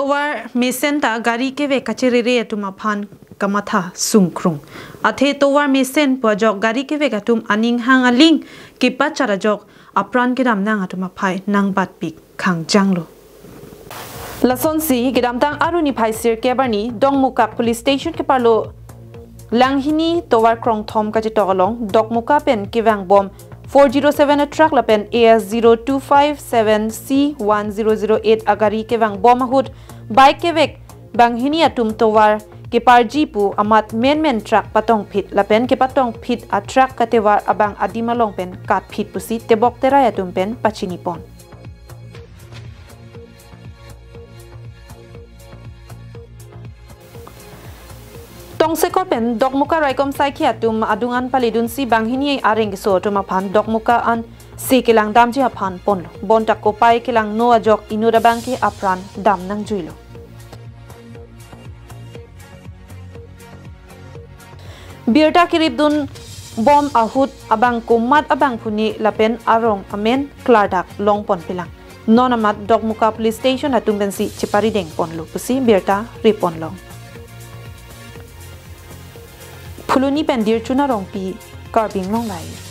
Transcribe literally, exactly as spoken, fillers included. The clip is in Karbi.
Tovar mesen ta gari kevek kacherere atum aphan kamatha sungkrung. Athe tovar mesen pu ajok gari kevek atum aning hang aling kepachat ajok apran kedam nang atum aphai nangbatpik khangjanglo. Lasonsi kedamtang Arni phai sirkep arni Dokmoka Police Station keparlo Langhini tovar krongthom kachetok along Dokmoka pen kevangbom four zero seven a truck lapen A S zero two five seven C one zero zero eight agari kevangbom ahut bike kevek banghini atum tovar keparji pu amat menmen truck patongphit lapen kepatongphit a truck katevar abang adim along pen katphit pusi tebok terai atum pen pachinipon. Tongsekot pen Dokmoka raikom saikhi atum adung an palidunsi banghini areng keso atum aphan Dokmoka an si kelang damji aphan ponlo. Bonta kopai kelangno ajok inut abangke apran dam nangjuilo. Birta keripdunbom ahut abang komat abangphu ne lapen arong amen klardak longponpelang. Non amat Dokmoka Police Station atum pensi cheparidengponlo pusi birta riponlong. Phuloni pen Dirchuna Rongpi, Karbi Anglong Live.